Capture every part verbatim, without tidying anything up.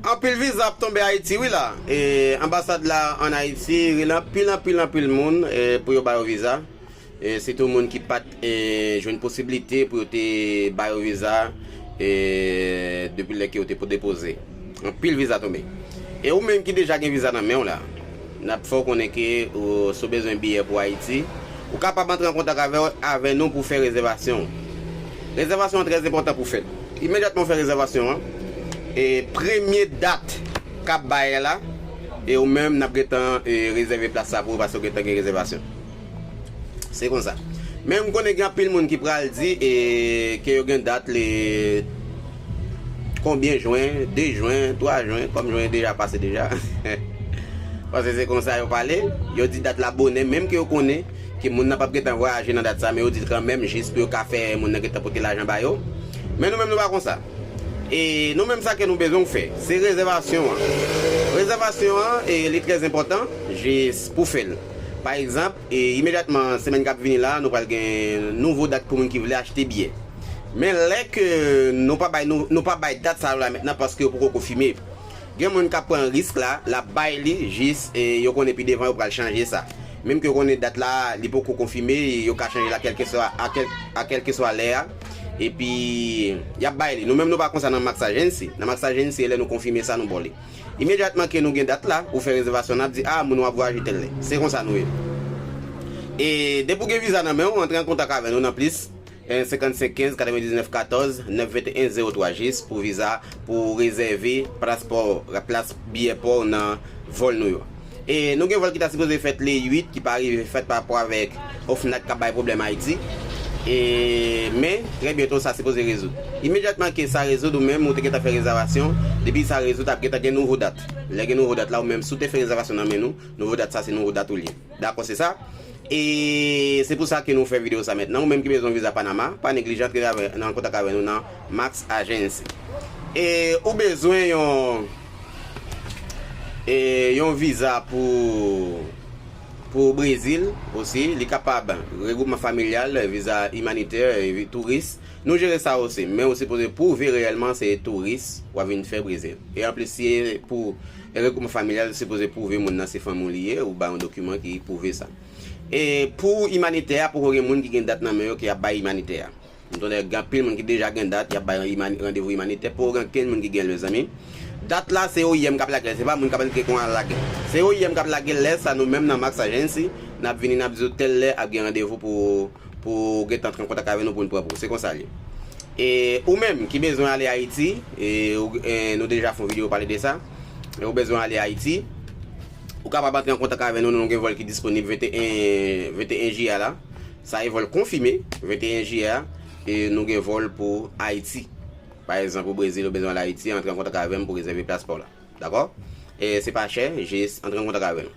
Anpil viza ap tonbe Ayiti wi la. E anbasad la ann Ayiti rele anpil, anpil, anpil moun, e, pou yo ba yo viza. E sitou moun ki pa t, e, jwenn posiblite pou yo te ba yo viza, e, depi lè ke yo te pou depoze. Anpil viza tonbe. E ou menm ki deja gen viza nan men w la, n ap fè w konnen ke ou, si w bezwen biyè pou Ayiti, ou kapab antre an kontak avè, avè nou pou fè rezèvasyon. Rezèvasyon an trè enpòtan pou fè l. Imedyatman w fè rezèvasyon an, e premye dat k ap bay la, e ou menm n ap gentan, e, rezève plas sa pou ou paske w gentan gen rezèvasyon. Se konsa. Men m konnen gen anpil moun ki pral di, e, ke yo gen dat le konbyen jen, de jen, twa jen, kòm jen deja pase deja. Paske se konsa yo pale, yo di dat la bonè, menm ke yo konnen ke moun nan p ap gentan vwayaje nan dat sa, men yo di l kanmenm jis pou yo ka fè moun nan gentan pote lajan ba yo. Men nou menm nou pa konsa. E nou menm sa ke nou bezwen w fè, se rezèvasyon an. Rezèvasyon an, e, li trè enpòtan, jis pou fè l. Pa egzanp, e, imedyatman semèn k ap vini la, nou pral gen nouvo dat pou moun ki vle achte biyè. Men lè ke nou pa bay, nou, nou pa bay dat sa yo la mentnan paske yo poko konfime. Gen moun k ap pran risk la, l ap bay li jis, e, yo konnen pi devan yo pral chanje sa. Menm ke yo konnen dat la, li poko konfime, yo ka chanje l a kèlkeswa, a kèl, a kèlkeswa lè a. Epi, y ap bay li. Nou menm nou pa konsa nan Max Agency. Nan Max Agency, e lè nou konfime sa, nou ba w li. Imedyatman ke nou gen dat la, ou fè rezèvasyon, n ap di, a, moun w ap vwayaje tèl lè. Se konsa nou ye. E depi w gen viza nan men w, antre an kontak avè nou nan plis, senkannsenk kenz katrevendiznèf katòz nèf venteyen zewo twa jis pou viza, pou rezève plas pa w, plas biyè pa w nan vòl nou yo. E nou gen vòl ki ta sipoze fèt le uit, ki pa rive fèt pa rapò avèk OFNAC k ap bay pwoblèm Ayiti. E, men, trè byento, sa sipoze rezoud. Imedyatman ke sa rezoud, ou menm, ou te gentan fè rezèvasyon, depi sa rezoud, ap gentan gen nouvo dat. Lè gen nouvo dat la, ou menm, si w te fè rezèvasyon nan men nou, nouvo dat sa, se nouvo dat ou li ye. Dakò, se sa? E se pou sa ke nou fè videyo sa mentnan. Ou menm ki bezwen viza Panama, pa neglije antre avè, nan kontak avè nou nan Max Agency. E ou bezwen yon, e yon viza pou, pou Brezil osi, li kapab regwoupman familyal, viza imanitè, e vi-, touris. Nou jere sa osi, men ou sipoze pwouve reyèlman se touris w ap vin fè Brezil. E anplis, si e pou regwoupman familyal, ou sipoze pwouve moun nan se fanmi w li ye, ou ba yon dokiman ki pwouve sa. E pou imanitè a, poko gen moun ki gen dat nan men yo ke y ap bay imanitè a. M konnen gen anpil moun ki deja gen dat, y ap bay imani-, randevou imanitè. Poko gen okenn moun ki gen l, mezanmi. Dat la, se O I M k ap lage l, se pa moun k ap antre kon al lage l. Se O I M k ap lage l, lè sa nou menm nan Max Agency, n ap vini, n ap di w tèl lè ap gen randevou pou, pou w gentan antre an kontak avè nou pou n pran pou w. Se konsa l ye. E ou menm ki bezwen ale Ayiti, e, ou, e nou deja fè yon videyo pale de sa, e ou bezwen ale Ayiti, ou kapab antre an kontak avè nou, nou gen vòl ki disponib venteyen, venteyen jiyè a la. Sa e vòl konfime, venteyen jiyè a, e nou gen vòl pou Ayiti. Pa egzanp, ou Brezil, ou bezwen al Ayiti, antre an kontak avè m pou rezève plas pa w la. Dakò? E se pa chè, jis antre an kontak avè nou.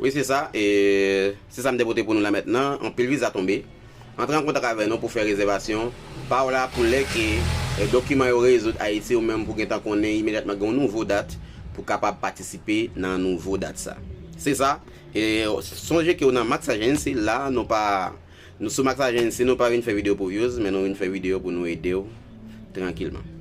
Wi, se sa. E se sa m te pote pou nou la mentnan. Anpil viza tonbe. Antre an kontak avè nou pou fè rezèvasyon pa w la pou lè ke, e, dokiman yo rezoud Ayiti, ou menm pou gentan konnen imedyatman gen yon nouvo dat pou kapab patisipe nan nouvo dat sa. Se sa. E sonje ke w nan Max Agency la, nou pa, nou sou Max Agency, nou pa vin fè videyo pou views, men nou vin fè videyo pou nou ede w trankilman.